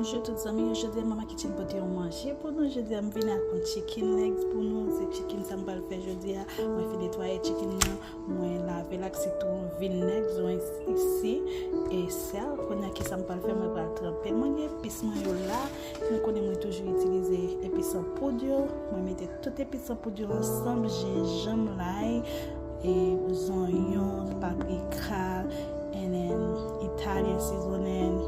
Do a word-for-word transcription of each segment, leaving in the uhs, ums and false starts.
Bonjou tout zanmi yo, jodi a Mama Kitchen pote yon manje pou nou. Jodi a m vin ak yon chicken legs pou nou. Se chicken sa m pral fè jodi a. Mwen fin netwaye chicken nan, mwen lave l ak sitwon, vinèg, zwen isi e sèl. Kounye a ki sa m pral fè, mwen pral tranpe l. Mwen gen epis mwen yo la. Nou konnen mwen toujou itilize epis an poud yo. Mwen mete tout epis an poud yo ansanm, jenjanm, lay, e zonyon, paprika, and then Italian seasoning,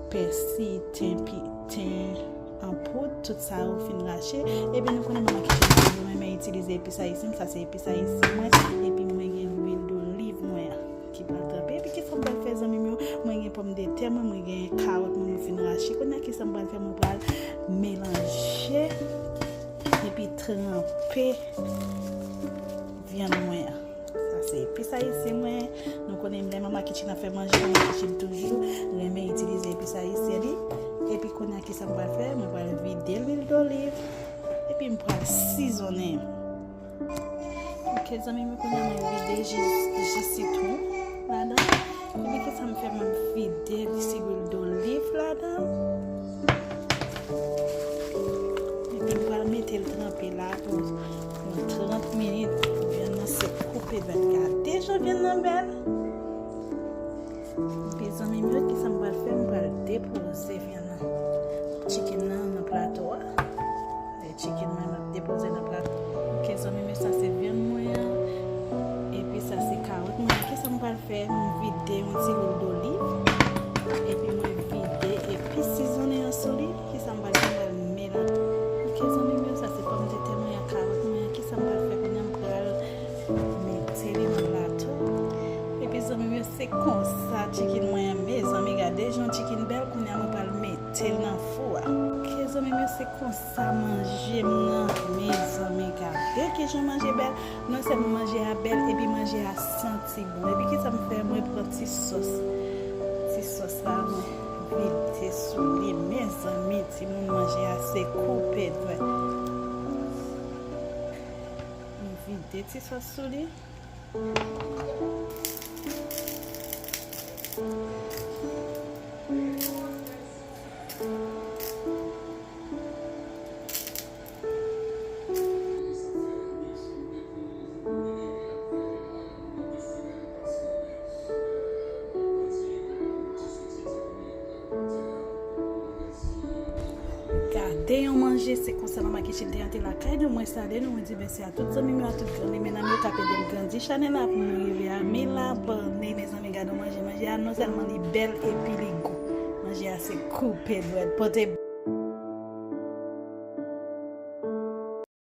pèsi, ten, pi- ten an poud, tout sa yo fin rache. Epi nou konnen Mama Kitchen toujou renmen itilize epis ayisyen, sa se epis ayisyen mwen, epi mwen gen lwil doliv mwen an ki pral tranpe. Epi kisa m pral fè zanmi m yo? Mwen gen pòmdetè mwen, mwen gen kawòt mwen, mwen fin rache. Kounye a kisa m pral fè? Mwen pral melanje epi tranpe vyann mwen an. Sa se epis ayisyen mwen. Nou konnen lè Mama Kitchen ap fè manje, Mama Kitchen toujou renmen itilize epis ayisyen li. Epi kounye a kisa m pral fè? Mwen pral vide lwil doliv epi m pral sizonnen. Ok zanmi m, kounye a mwen vide ji, ji sitwon ladan. Epi kisa m fè? Mwen vide ti lwil doliv ladan. Epi m pral mete l tranpe la pou yon trant minit. Vyann nan se koupe dwèt. Gade jan vyann nan bèl. Epi zanmi m yo, kisa m pral fè? M pral depoze vyann nan, chicken nan nan plato a. E chicken mwen m ap depoze nan plato. Ok zanmi m yo, sa se vyann mwen an. Epi sa se kawòt mwen an. Kisa m pral fè? M vide yon ti lwil doliv. Epi mwen vide epi sizonnen an sou li. Kisa m pral fè? M pral melanje. Ok zanmi m yo, sa se pòmdetè mwen an, kawòt mwen an. Kisa m pral fè kounye a? M pral mete li nan plato. Epi zanmi m yo, se konsa chicken mwen an. Mezanmi, gade jan chicken bèl. Kounye a mwen pral mete l nan fou a. Ok zanmi m yo, se konsa manje m nan. Mezanmi, gade kijan manje bèl. Non sèlman manje a bèl, epi manje a santi bon. Epi kisa m fè? Mwen pran ti sòs. Ti sòs la, mwen vide sou li. Mezanmi, timoun, manje a se koupe dwèt. M vide ti sòs sou li. Gade yon manje, se konsa Mama Kitchen te antre lakay nou. Mwen salye nou, mwen di mèsi a tout zanmi m yo, a tout grann e medam yo k ap ede m grandi chanèl la pou nou rive a mil abòne. Mezanmi, gade yon manje, manje a non sèlman li bèl epi li gou. Manje a se koupe dwèt. Pote